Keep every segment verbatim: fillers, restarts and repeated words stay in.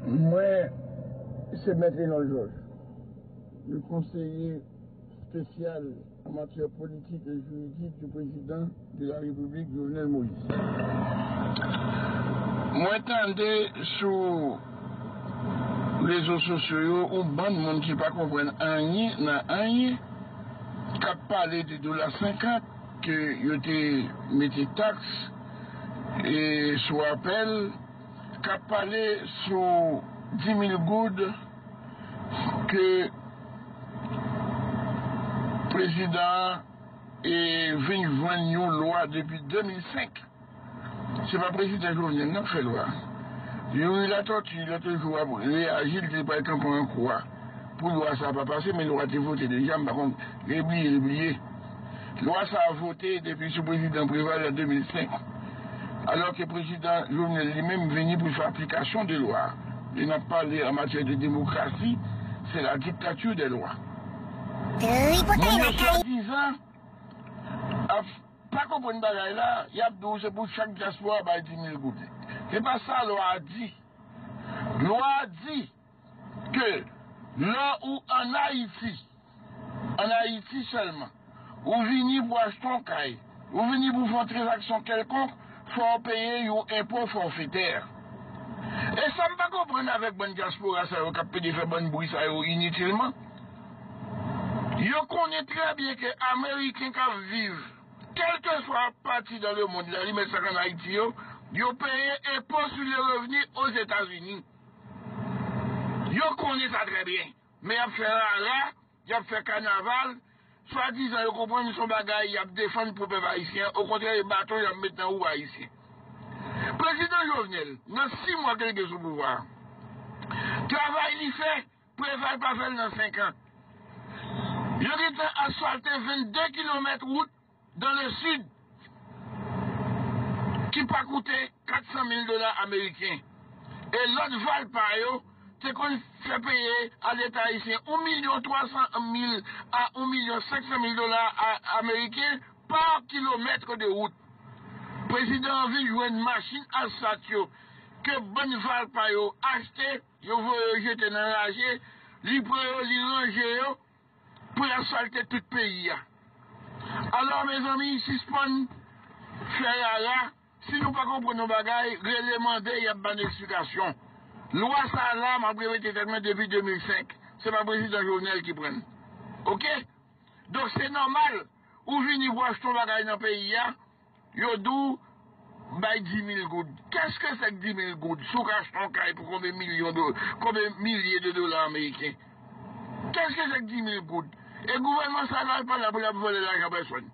Mwen, se Mèt Renold Georges, le conseiller spécial en matière politique et juridique du président de la République, Jovenel Moïse. Mwen tande sou rezo sosyo yo yon bann moun ki pa konprann anyen nan anyen, k ap pale de dola senkant ke yo te mete taks e sou apèl, k ap pale sou dis mil goud ke prezidan an e vin jwenn yon lwa depi de mil senk. Se pa prezidan Jovenel nan k fè lwa. Youri Latortue, lòt jou, ap reyaji, li te pral kanpe an kou a pou lwa sa a pa pase, men lwa te vote deja, m pa konn, rebliye, rebliye. Lwa sa a vote depi sou prezidan Préval an de mil senk. Alò ke prezidan Jovenel li menm vini pou l fè aplikasyon de lwa a. E n ap pale an matyè de demokrasi, c'est la dictature des lois. Moun yo swadizan ap pa konprann bagay la, y ap di w se pou chak dyaspora bay dis mil goud. Se pa sa lwa a di. Lwa a di ke lè ou ann Ayiti, ann Ayiti sèlman, ou vini pou achte yon kay, ou vini pou fè yon tranzaksyon kèlkonk, fò w peye yon enpo fòfetè. E sa m pa konprann avèk bann dyaspora sa yo k ap pede fè bann bri sa yo initilman. Yo konnen trè byen ke Ameriken k ap viv kèlkeswa pati dan le mond la, li mèt sa k ann Ayiti yo, yo peye enpo sou le revni Ozetazini. Yo konnen sa trè byen. Men y ap fè rara, y ap fè kanaval, swadizan yo konprann se yon bagay y ap defann pou pèp ayisyen an, okontrè, e baton y ap met nan wou ayisyen. Prezidan Jovenel, nan sis mwa ke l gen sou pouvwa a, travay li fè, Preval pa fè l nan senk an. Yo gentan asfalte vennde kilomèt wout dans le sud ki pa koute kat san mil dola ameriken. E lòt valpa yo te konn fè peye a Leta ayisyen yon milyon twa san mil a yon milyon senk san mil dola a-, ameriken pa kilomèt de wout. Prezidan an vin jwenn machin asfalt yo ke bann valpa yo achte, yo voye yo jete nan raje, li pran yo, li ranje yo, pou l asfalte tout peyi a. Alò, mezanmi, sispann fè rara. Si nou pa konprann yon bagay, rele mande, y ap ba n eksplikasyon. Lwa sa a la, m ap repete tèt mwen depi de mil senk. Se pa prezidan Jovenel ki pran l. Oke? Donk, se nòmal, ou vini pou achte yon bagay nan peyi a, yo di w bay dis mil goud. Qu'est-ce que c'est que dis mil goud? Si w ka achte yon kay pou konbyen milyon de, konbyen milye de dola ameriken? Qu'est-ce que c'est que dis mil goud? E gouvènman sa la, l pa la pou l ap vòlè lajan pèsòn.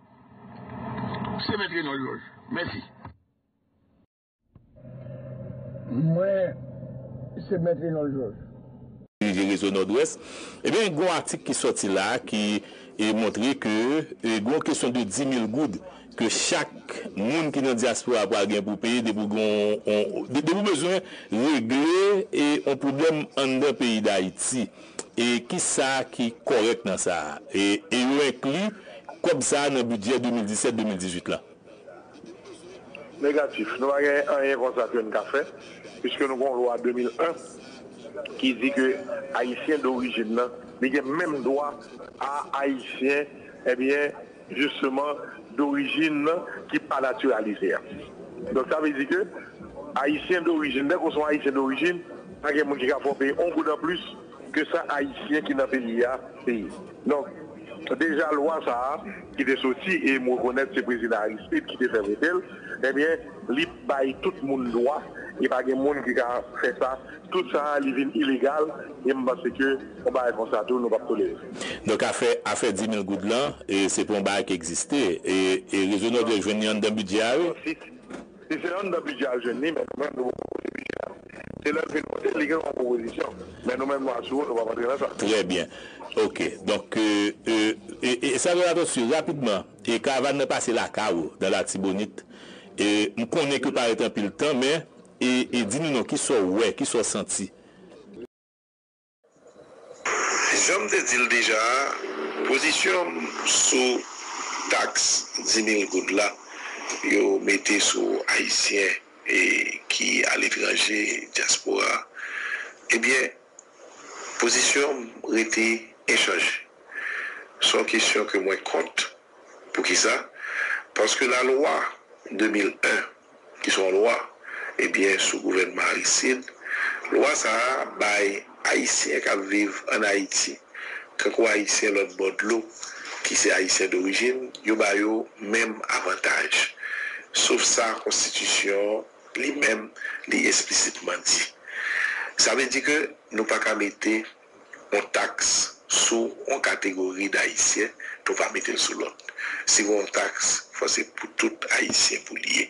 Se Mèt Renold Georges. Mèsi. Mwen, se Mèt Renold Georges. Dirije Rezo Nòdwès, ebyen, gen yon atik ki sòti la a ki, e, montre ke, e, gen yon kesyon de dis mil goud ke chak moun ki nan dyaspora pral gen pou peye depi w gen yon, yon, de-, depi w bezwen regle, e, yon pwoblèm anndan peyi Dayiti. E kisa ki kòrèk nan sa a? E, e yo enkli kòb sa a nan bidjè de mil disèt de mil dizuit la? Negatif. Nou pa gen anyen konsa ke n ka fè, piske nou gen yon lwa de mil en ki di ke Ayisyen dorijin nan, li gen menm dwa a Ayisyen, ebyen, jisteman, dorijin nan ki pa natiralize a. Donk, sa vle di ke Ayisyen dorijin, dèk ou se yon Ayisyen dorijin, pa gen moun ki ka fè w peye yon goud anplis ke sa Ayisyen ki nan peyi a peye. Donk, deja lwa sa a ki te soti, e m rekonèt se prezidan Aristide ki te fè vote l, ebyen, li bay tout moun dwa, e pa gen moun ki ka fè sa. Tout sa a, li vin ilegal, e m panse ke yon bagay konsa tou, nou p ap tolere. Donk, afè, afè dis mil goud lan, e, se pa yon bagay ki egziste, e, e Rezo Nòdwès jwenn li anndan bidjè a, wi. Si, si se anndan bidjè a l jwenn li, men nou menm, nou poko vote bidjè a. Se lè l vin vote, li gen yon pwopozisyon. Men nou menm, nou asire w, nou p ap antre nan sa. Trè byen. Oke. Donk, e, e, e, e, Salvatore Latortue, rapidman, e karavàn nan pase lakay ou, nan Latibonit. E m konnen ke w pa ret anpil tan, men, e, e di nou non, kisa w wè, kisa w santi? Jan m te di l deja a, pozisyon m sou taks dis mil goud la yo mete sou Ayisyen e ki aletranje, dyaspora, Ebyen, pozisyon m rete enchanje. Se yon kesyon ke mwen kont. Poukisa? Paske lalwa de mil en, ki se yon lwa, ebyen, sou gouvènman Aristide, lwa sa a bay Ayisyen k ap viv ann Ayiti, tankou Ayisyen lòt bò dlo, ki se Ayisyen dorijin, yo ba yo menm avantaj. Sof sa konstitisyon li menm, li eksplisitman di. Sa vle di ke nou pa ka mete yon taks sou yon kategori d Ayisyen, nou pa mete l sou lòt. Si gen yon taks, fò se pou tout Ayisyen pou li ye.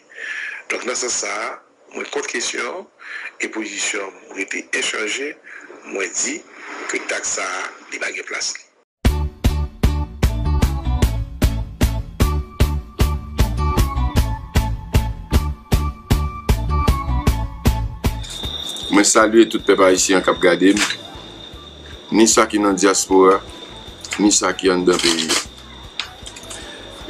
Donk, nan sans sa a, mwen kont kesyon an, e pozisyon m rete enchanje, mwen di ke taks sa a, li pa gen plas li. Mwen salye tout pèp ayisyen an k ap gade m, ni sa ki nan dyaspora, ni sa ki anndan peyi a.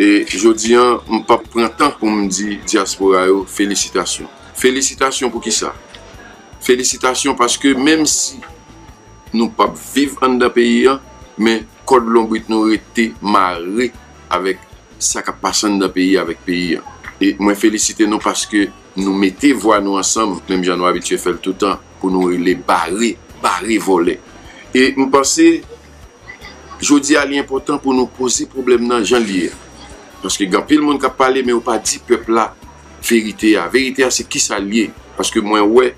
E jodi a, m p ap pran tan pou m di dyaspora yo felisitasyon. Felisitasyon pou kisa? Felisitasyon paske menm si nou p ap viv anndan peyi a, men kòd lonbrit nou rete mare avèk sa k ap pase anndan peyi avèk peyi a. E mwen felisite nou paske nou mete vwa nou ansanm, menm jan nou abitye fè l toutan, pou nou rele bare, bare vòlè. E m panse, jodi a, li enpòtan pou nou poze pwoblèm nan jan l ye a. Paske gen anpil moun k ap pale, men yo pa di pèp la verite a. Verite a, se kisa l ye. Paske mwen wè,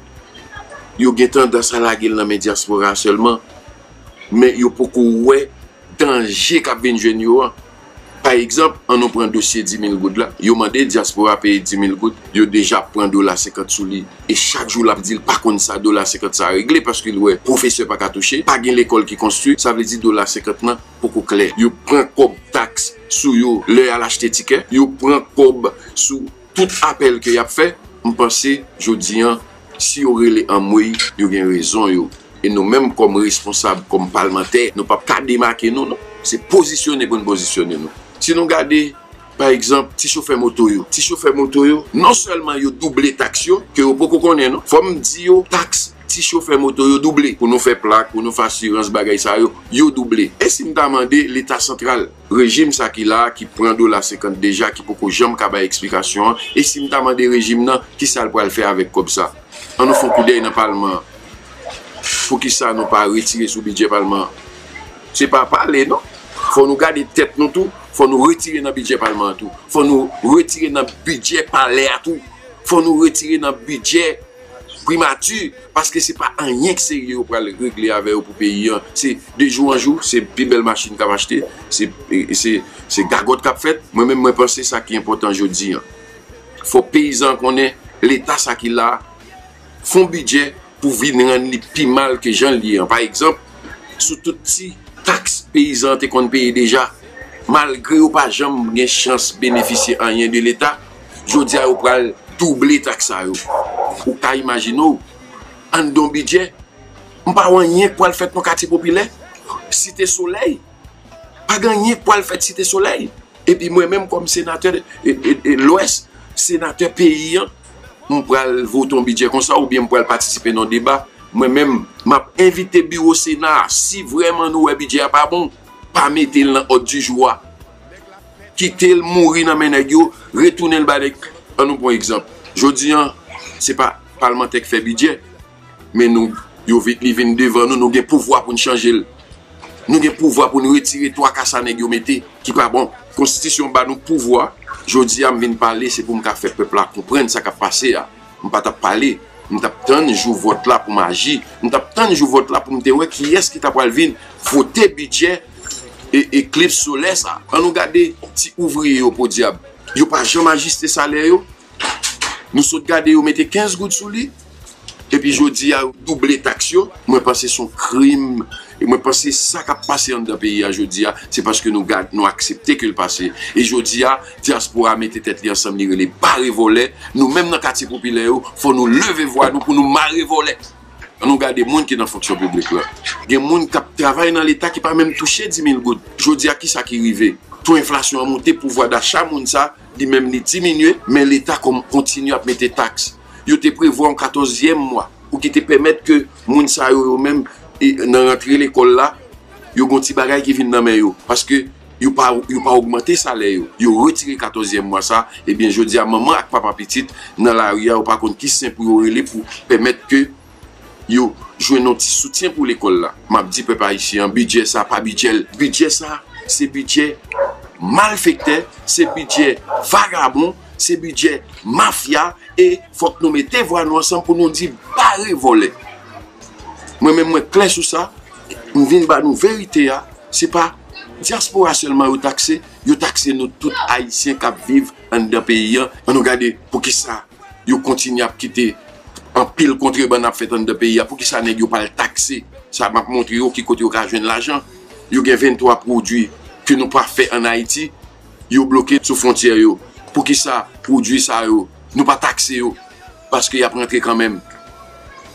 yo gen tandans a lage l nan men dyaspora a sèlman, men yo poko wè danje k ap vin jwenn yo an. Pa egzanp, ann nou pran dosye di mil goud la. Yo mande dyaspora peye di mil goud, yo deja pran dola senkant sou li. E chak jou l ap di l pa konn sa dola senkant sa a regle, paske l wè pwofesè pa ka touche, pa gen lekòl ki konstwi, sa vle di dola senkant lan poko klè. Yo pran kòb taks sou yo lè y al achte tikè, yo pran kòb sou tout apèl ke y ap fè. M panse, jodi a, si yo rele anmwey, yo gen rezon yo. E nou menm kòm responsab, kòm palmantè, nou p ap ka demake nou, non. Se pozisyone pou n pozisyone nou. Si nou gade, pa egzanp, ti chofè moto yo. Ti chofè moto yo, non sèlman yo double taks yo, ke yo poko konnen, non. Fò m di yo, taks ti chofè moto yo double. Pou nou fè plak, pou nou fè asirans, bagay sa yo, yo double. E si m ta mande Leta santral, rejim sa ki la a, ki pran dola senkant deja, ki poko janm ka bay eksplikasyon an, e si m ta mande rejim nan, kisa l pral fè avèk kòb sa? Ann nou fè yon koudèy nan palman an. Poukisa nou pa retire sou bidjè palman an? Se pa pale, non. Fò nou gade tèt nou tou. Fò nou retire nan bidjè palman an tou. Fò nou retire nan bidjè palè a tou. Fò nou retire nan bidjè primati, paske se pa anyen k serye yo pral regle avè yo pou peyi an. Se de jou an jou, se pi bèl machin k ap achte, se, se, se gagòt k ap fèt. Mwen menm, mwen panse sa ki enpòtan jodi a. Fò peyizan an konnen Leta sa ki la a fè yon bidjè pou vin rann li pi mal ke jan l ye an. Pa egzanp, sou tout ti taks peyizan an te konn peye deja, malgre yo pa janm gen chans benefisye anyen de Leta, jodi a yo pral double taks sa yo. Ou ka imajine w, anndan yon bidjè, m pa wè anyen k pral fèt nan katye popilè, Site Solèy, pa gen anyen k pral fèt Site Solèy. Epi mwen menm kòm senatè e, e, e Lwès, senatè peyi an, m pral vote yon bidjè konsa oubyen m pral patisipe nan yon deba. Mwen menm, m ap envite biwo Sena a, si vrèman nou wè bidjè a pa bon, pa mete l nan òd di jou a. Kite l mouri nan men nèg yo, retounen l ba nèg. Ann nou pran egzanp. Jodi a, se pa palmantè k fè bidjè, men nou, yo vin, li vin devan nou, nou gen pouvwa pou n chanje l. Nou gen pouvwa pou n retire twa ka sa nèg yo mete ki pa bon. Konstitisyon ba nou pouvwa. Jodi a, m vin pale, se pou m ka fè pèp la konprann sa k ap pase a. M pa t ap pale. M t ap tann jou vòt la pou m aji. M t ap tann jou vòt la pou m te wè kiyès ki ta pral vin vote bidjè e, eklips solè sa. Ann nou gade ti ouvriye yo, podyab. Yo pa janm ajiste salè yo. Nou sot gade yo mete kenz goud sou li. Epi jodi a, yo double taks yo. Mwen panse se yon krim. E mwen panse sa k ap pase anndan peyi a jodi a, se paske nou gad, nou aksepte ke l pase. E jodi a, dyaspora mete tèt li ansanm, li rele bare vòlè. Nou menm nan katye popilè yo, fò nou leve vwa nou pou nou mare vòlè. Ann nou gade moun ki nan fonksyon piblik la. Gen moun k ap travay nan Leta ki pa menm touche di mil goud. Jodi a, kisa ki rive? To enflasyon an monte, pouvwa dacha moun sa, li menm li diminye, men Leta kòm kontinye ap mete taks. Yo te prevwa yon katòzyèm mwa. Ou ki te pèmèt ke moun sa yo, yo menm, e, nan rantre lekòl la, yo gon ti bagay ki vin nan men yo. Paske yo pa, yo pa ogmante salè yo. Yo retire katòzyèm mwa sa, ebyen, jodi a, manman ak papa pitit nan lari a, yo pa konn ki sen pou yo rele pou pèmèt ke yo jwenn yon ti soutyen pou lekòl la. M ap di pèp ayisyen an, bidjè sa pa bidjè l. Bidjè sa, se bidjè malfektè, se bidjè vagabon, se bidjè mafya, e fòk nou mete vwa nou ansanm pou nou di bare vòlè. Mwen menm, mwen klè sou sa, m vin ba nou verite a, se pa dyaspora sèlman yo takse, yo takse nou tout ayisyen k ap viv anndan peyi an. Ann nou gade poukisa yo kontinye ap kite anpil kontrebann ap fèt anndan peyi a. Poukisa nèg yo pa al takse? Sa m ap montre yo ki kote yo ka jwenn lajan. Yo gen venntwa pwodui ke nou pa fè ann Ayiti, yo bloke sou fwontyè yo. Poukisa pwodui sa yo, nou pa takse yo? Paske y ap rantre kanmenm.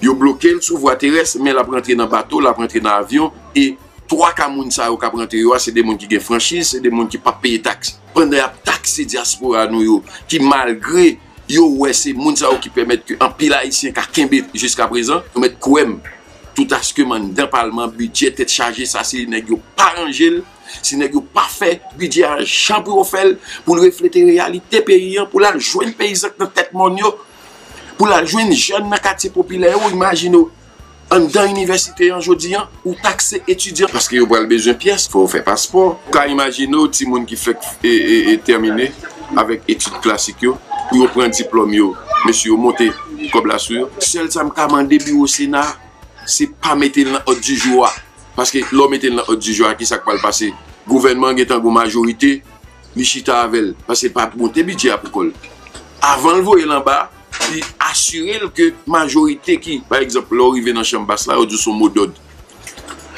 Yo bloke l sou vwa terès, men l ap rantre nan bato, l ap rantre nan avyon, e twa ka moun sa yo k ap rantre yo a, se de moun ki gen franchiz, se de moun ki p ap peye taks. Pandan y ap takse dyaspora nou yo, ki malgre yo wè se moun sa yo ki pèmèt ke anpil ayisyen ka kenbe jiskaprezan, yo mèt kwè m, toutaske m anndan palman, bidjè tèt chaje sa, se nèg yo pa ranje l, se nèg yo pa fè bidjè a jan pou yo fè l, pou l reflete reyalite peyi an, pou l al jwenn peyizan k nan tèt mòn yo, pou l al jwenn jèn nan katye popilè yo, imajine w, anndan inivèsite an jodi an, ou takse etidyan. Paske yo pral bezwen pyès, fò yo fè paspò. Ou ka imajine w, timoun ki fèk e, e, e tèmine avèk etid klasik yo, pou yo pran diplòm yo, mesye yo monte kòb la sou yo. Sèl sa m ka mande biwo Sena, se pa mete l nan òd di jou a. Paske lè w mete l nan òd di jou a, ki sa k pral pase? Gouvènman an gentan gon majorite, li chita avè l, paske l pa monte bidjè a pou kò l. Avan l voye l anba, li asire l ke majorite ki, pa egzanp, lè w rive nan chanm bas la, yo di w se yon modòd.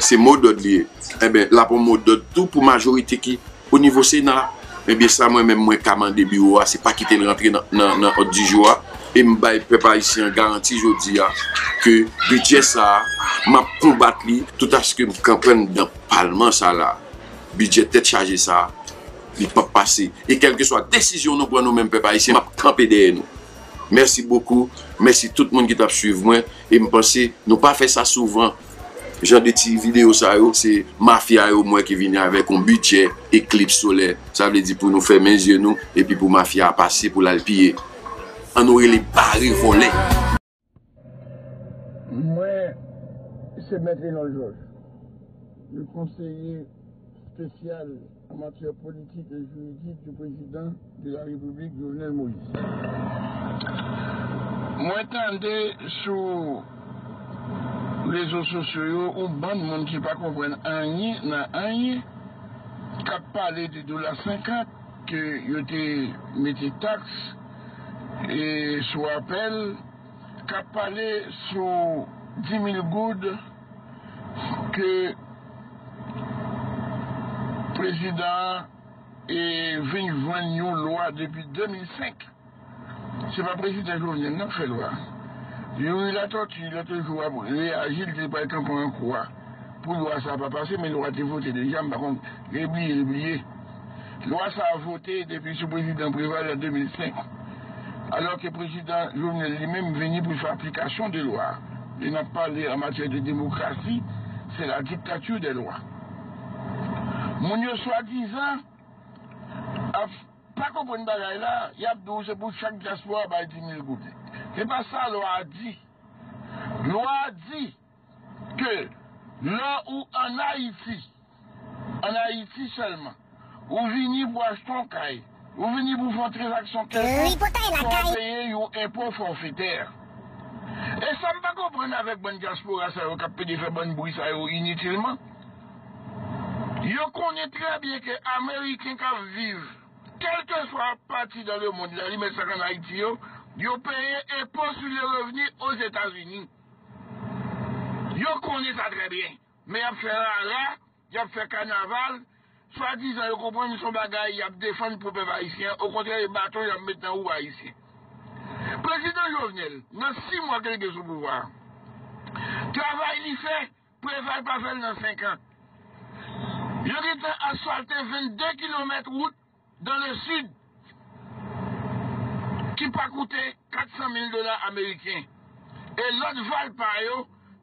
Se modòd li ye. Enben, l ap yon modòd tou pou majorite ki o nivo Sena. Ebyen, sa mwen menm mwen ka mande biwo a, se pa kite l rantre nan, nan, nan òd di jou a. E m bay pèp ayisyen an garanti jodi a ke bidjè sa a, m ap konbat li toutaske m kanpe anndan palman sa la. Bidjè tèt chaje sa a, li p ap pase. E kèlkeswa desizyon nou pran nou menm pèp ayisyen, m ap kanpe dèyè nou. Mèsi bokou. Mèsi tout moun ki t ap swiv mwen. E m panse nou pa fè sa souvan. Jan de ti videyo sa yo, se mafya yo m wè ki vini avèk yon bidjè eklips solè. Sa vle di pou nou fèmen zye nou epi pou mafya a pase pou l al piye. Ann nou rele bare vòlè. Mwen, se Mèt Renold Georges, le conseiller spécial en matière politique et juridique du président de la République, Jovenel Moïse. Mwen tande sou rezo sosyo yo yon bann moun ki pa konprann anyen nan anyen k ap pale de dola senkant ke yo te mete taks e sou apèl k ap pale sou dis mil goud ke prezidan an e vin jwenn yon lwa depi de mil senk. Se pa prezidan Jovenel nan k fè lwa a. Youri Latortue, lòt jou, ap reyaji, li te pral kanpe an kou a pou lwa sa a pa pase, men lwa a te vote deja, m pa konn, rebliye, rebliye. Lwa sa a vote depi sou prezidan Preval an de mil senk, alò ke prezidan Jovenel li menm vini pou l fè aplikasyon de lwa a. E n ap pale an matyè de demokrasi, c'est la dictature des lois. Moun yo swadizan ap pa konprann bagay la, y ap di w se pou chak dyaspora bay dis mil goud. Se pa sa lwa a di. Lwa a di ke lè ou ann Ayiti, ann Ayiti sèlman, ou vini pou achte yon kay, ou vini pou fè yon tranzaksyon kèlkonk, fò w peye yon enpo fòfetè. E sa m pa konprann avèk bann dyaspora sa yo k ap pede fè bann bri sa yo initilman. Yo konnen trè byen ke Ameriken k ap viv kèlkeswa pati dans le monde la, li mèt sa k ann Ayiti yo, yo peye enpo sur le revenu Ozetazini. Yo konnen sa trè byen. Men y ap fè rara, y ap fè kanaval, swadizan yo konprann se yon bagay y ap defann pou pèp ayisyen an, okontrè e baton y ap met nan wou ayisyen. Prezidan Jovenel, nan sis mwa ke l gen sou pouvwa a, travay li fè, Preval pa fè l nan senk an. Yo gentan asfalte vennde kilomèt wout dans le sud ki pa koute kat san mil dola ameriken. E lòt valpa yo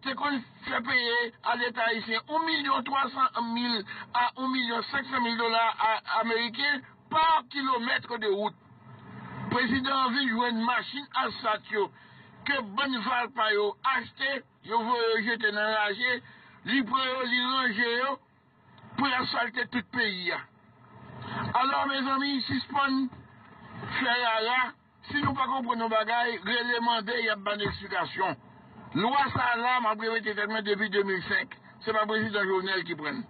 te konn fè peye a Leta ayisyen yon milyon twa san mil a yon milyon senk san mil dola a- ameriken pa kilomèt de wout. Prezidan an vin jwenn machin asfalt yo ke bann valpa yo achte, yo voye yo jete nan raje, li pran yo, li ranje yo pou l asfalte tout peyi a. Alò, mezanmi, sispann fè rara. Si nou pa konprann yon bagay, rele mande, y ap ba n eksplikasyon. Lwa sa a la, m ap repete tèt mwen depi de mil senk. Se pa prezidan Jovenel ki pran l.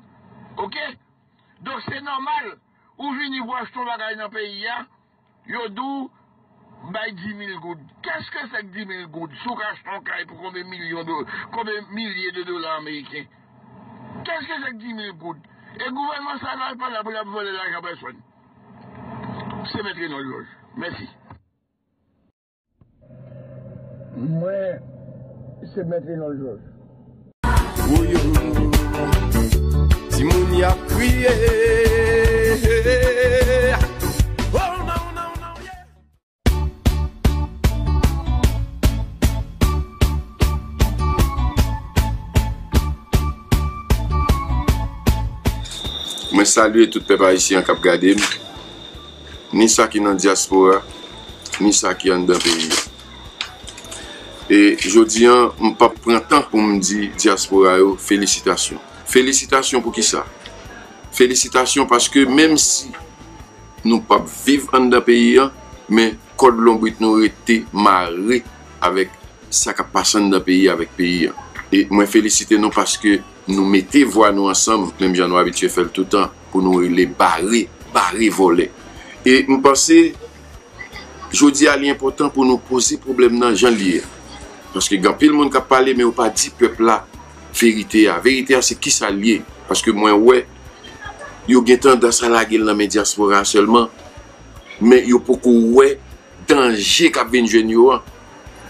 Oke? Donk, se nòmal, ou vini pou achte yon bagay nan peyi a, yo di w bay dis mil goud. Qu'est-ce que c'est que dis mil goud? Si w ka achte yon kay pou konbyen milyon de, konbyen milye de dola ameriken? Qu'est-ce que c'est que dis mil goud? E gouvènman sa la, l pa la pou l ap vòlè lajan pèsòn. Se Mèt Reynold Georges. Mèsi. Mwen, se Mèt Reynold Georges. Woyo, timoun y ap kriye. Oh, non, non, non, yeah. Mwen salye tout pèp ayisyen an k ap gade m, ni sa ki nan dyaspora, ni sa ki anndan peyi a. E jodi a, m p ap pran tan pou m di dyaspora yo felisitasyon. Felisitasyon pou kisa? Felisitasyon paske menm si nou p ap viv anndan peyi a, men kòd lonbrit nou rete mare avèk sa k ap pase anndan peyi a avèk peyi a. E mwen felisite nou paske nou mete vwa nou ansanm, menm jan nou abitye fè l toutan, pou nou rele bare, bare vòlè. E m panse, jodi a, li enpòtan pou nou poze pwoblèm nan jan l ye a. Paske gen anpil moun k ap pale, men yo pa di pèp la verite a. Verite a, se kisa l ye. Paske mwen wè, yo gen tandans a lage l nan men dyaspora a sèlman, men yo poko wè danje k ap vin jwenn yo an.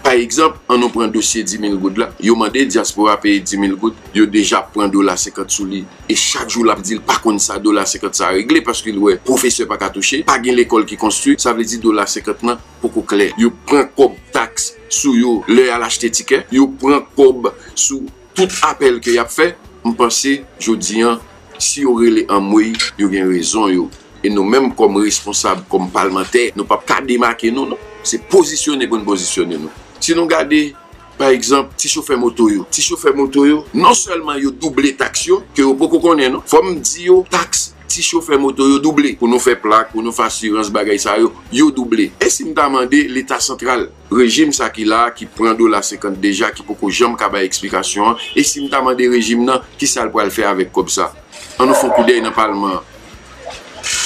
Pa egzanp, ann nou pran dosye dis mil goud la. Yo mande dyaspora peye dis mil goud, yo deja pran dola senkant sou li. E chak jou l ap di l pa konn sa dola senkant sa regle, paske l wè pwofesè pa ka touche, pa gen lekòl ki konstwi, sa vle di dola senkant nan poko klè. Yo pran kòb taks sou yo lè y al achte tikè, yo pran kòb sou tout apèl ke y ap fè. M panse, jodi a, si yo rele anmwey, yo gen rezon yo. E nou menm kòm responsab, kòm palmantè, nou p ap ka demake nou, non. Se pozisyone pou n pozisyone nou. Si nou gade, pa egzanp, ti chofè moto yo. Ti chofè moto yo, non sèlman yo double taks yo, ke yo poko konnen, non. Fò m di yo, taks ti chofè moto yo double. Pou nou fè plak, pou nou fè asirans, bagay sa yo, yo double. E si m ta mande Leta santral, rejim sa ki la a, ki pran dola senkant deja, ki poko janm ka bay eksplikasyon an, e si m ta mande rejim nan, kisa l pral fè avèk kòb sa? Ann nou fè yon koudèy nan palman an.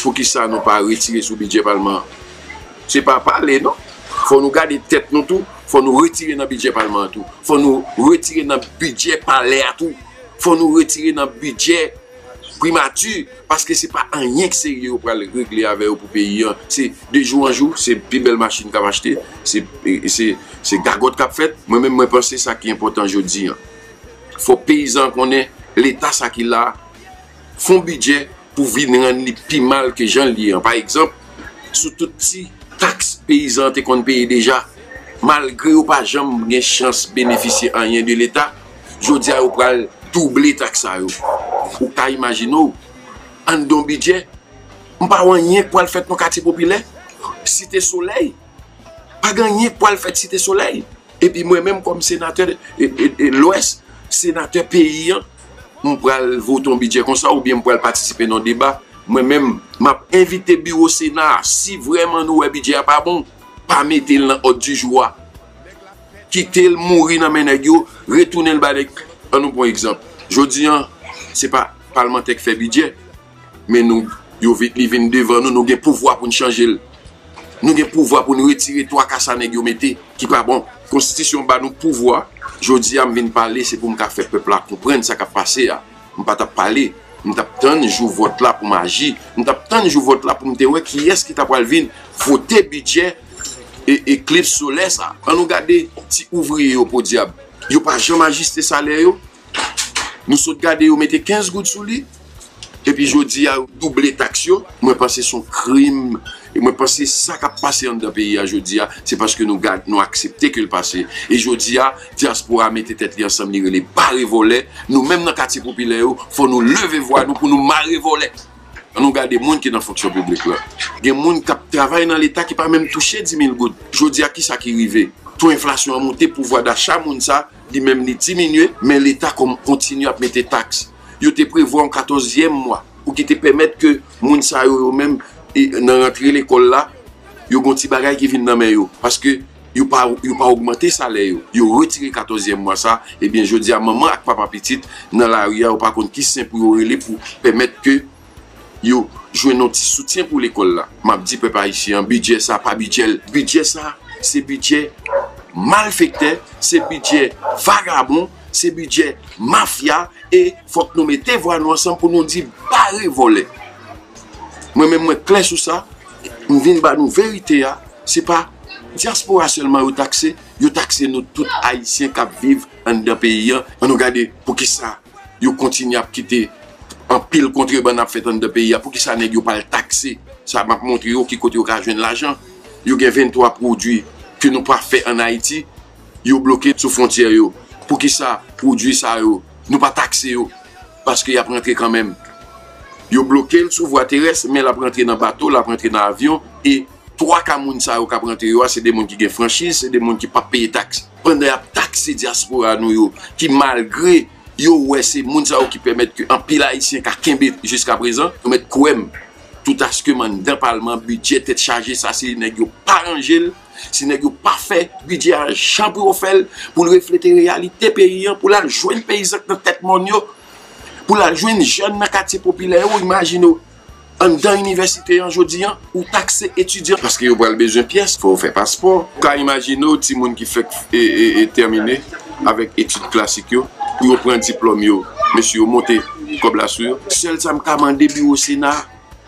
Poukisa nou pa retire sou bidjè palman an? Se pa pale, non. Fò nou gade tèt nou tou. Fò nou retire nan bidjè palman an tou. Fò nou retire nan bidjè palè a tou. Fò nou retire nan bidjè primati, paske se pa anyen k serye yo pral regle avè yo pou peyi an. Se de jou an jou, se pi bèl machin k ap achte, se, se, se gagòt k ap fèt. Mwen menm, mwen panse sa ki enpòtan jodi a. Fò peyizan an konnen Leta sa ki la a fè yon bidjè pou vin rann li pi mal ke jan l ye an. Pa egzanp, sou tout ti taks peyizan an te konn peye deja, malgre yo pa janm gen chans benefisye anyen de Leta, jodi a yo pral double taks sa yo. Ou ka imajine w, anndan yon bidjè, m pa wè anyen k pral fèt nan katye popilè, Site Solèy. Pa gen anyen k pral fèt Site Solèy. Epi mwen menm kòm senatè e, e, e Lwès, senatè peyi an, m pral vote yon bidjè konsa oubyen m pral patisipe nan deba. Mwen menm, m ap envite biwo Sena a, si vrèman nou wè bidjè a pa bon, pa mete l nan òd di jou a. Kite l mouri nan men nèg yo, retounen l ba nèg. Ann nou pran egzanp. Jodi a, se pa palmantè k fè bidjè, men nou, yo vin, li vin devan nou, nou gen pouvwa pou n chanje l. Nou gen pouvwa pou n retire twa ka sa nèg yo mete ki pa bon. Konstitisyon ba nou pouvwa. Jodi a, m vin pale, se pou m ka fè pèp la konprann sa k ap pase a. M pa t ap pale. M t ap tann jou vòt la pou m aji. M t ap tann jou vòt la pou m te wè kiyès ki ta pral vin vote bidjè e, eklips solè sa. Ann nou gade ti ouvriye yo, podyab. Yo pa janm ajiste salè yo. Nou sot gade yo mete kenz goud sou li. Epi jodi a, yo double taks yo. Mwen panse se yon krim. E mwen panse sa k ap pase anndan peyi a jodi a, se paske nou gad, nou aksepte ke l pase. E jodi a, dyaspora mete tèt li ansanm, li rele bare vòlè. Nou menm nan katye popilè yo, fò nou leve vwa nou pou nou mare vòlè. Ann nou gade moun ki nan fonksyon piblik la. Gen moun k ap travay nan Leta ki pa menm touche di mil goud. Jodi a, kisa ki rive? To enflasyon an monte, pouvwa dacha moun sa, li menm li diminye, men Leta kon-, kontinye ap mete taks. Yo te prevwa yon katòzyèm mwa pou ki te pèmèt ke moun sa yo, yo menm, e, nan rantre lekòl la, yo gon ti bagay ki vin nan men yo. Paske yo pa, yo pa ogmante salè yo. Yo retire katòzyèm mwa sa, ebyen, jodi a, manman ak papa pitit nan lari a, yo pa konn ki sen pou yo rele pou pèmèt ke yo jwenn yon ti soutyen pou lekòl la. M ap di pèp ayisyen an, bidjè sa pa bidjè l. Bidjè sa, se bidjè malfektè, se bidjè vagabon, se bidjè mafya, e fòk nou mete vwa nou ansanm pou nou di bare vòlè. Mwen menm, mwen klè sou sa, m vin ba nou verite a, se pa dyaspora sèlman yo takse, yo takse nou tout ayisyen k ap viv anndan peyi an. Ann nou gade poukisa yo kontinye ap kite anpil kontrebann ap fèt anndan peyi a. Poukisa nèg yo pa al takse? Sa m ap montre yo ki kote yo ka jwenn lajan. Yo gen venntwa pwodui ke nou pa fè ann Ayiti, yo bloke sou fwontyè yo. Poukisa pwodui sa yo, nou pa takse yo? Paske y ap rantre kanmenm. Yo bloke l sou vwa terès, men l ap rantre nan bato, l ap rantre nan avyon, e twa ka moun sa yo k ap rantre yo a, se de moun ki gen franchiz, se de moun ki p ap peye taks. Pandan y ap takse dyaspora nou yo, ki malgre yo wè se moun sa yo ki pèmèt ke anpil Ayisyen ka kenbe jiskaprezan, nou mèt kwè m, toutaske m anndan palman, bidjè tèt chaje sa, se nèg yo pa ranje l, se nèg yo pa fè bidjè a jan pou yo fè l, pou l reflete reyalite peyi an, pou l al jwenn peyizan k nan tèt mòn yo, pou l al jwenn jèn nan katye popilè yo, imajine w, anndan inivèsite an jodi an, ou takse etidyan. Paske yo pral bezwen pyès, fò yo fè paspò. Ou ka imajine w, timoun ki fèk e, e, e tèmine avèk etid klasik yo, pou yo pran diplòm yo, mesye yo monte kòb la sou yo. Sèl sa m ka mande biwo Sena,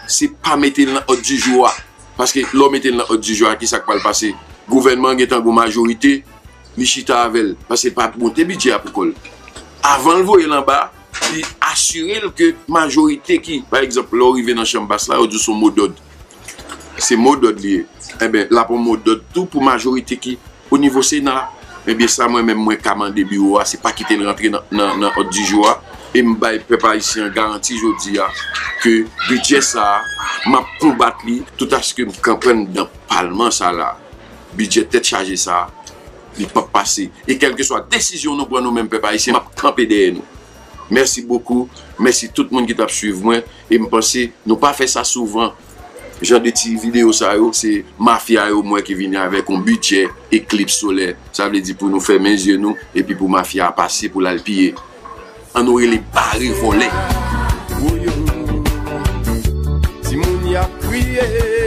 se pa mete l nan òd di jou a. Paske lè w mete l nan òd di jou a, kisa k pral pase? Gouvènman an gentan gon majorite, li chita avè l, paske l pa monte bidjè a pou kò l. Avan l voye l anba, li asire l ke majorite ki, pa egzanp, lè w rive nan chanm bas la, yo di w se yon modòd. Se modòd li ye. Enben, l ap yon modòd tou pou majorite ki o nivo Sena. Enben, sa mwen menm mwen ka mande biwo a, se pa kite l rantre nan, nan, nan òd di jou a. E m bay pèp ayisyen an garanti jodi a ke bidjè sa a, m ap konbat li toutaske m kanpe anndan palman sa la. Bidjè tèt chaje sa a, li p ap pase. E kèlkeswa desizyon nou pran nou menm pèp ayisyen, m ap kanpe dèyè nou. Mèsi bokou. Mèsi tout moun ki t ap swiv mwen. E m panse nou pa fè sa souvan. Jan de ti videyo sa yo, se mafya yo m wè ki vini avèk yon bidjè eklips solè. Sa vle di pou nou fèmen zye nou epi pou mafya a pase pou l al piye. Ann nou rele bare vòlè. Woyo, timoun y ap kriye.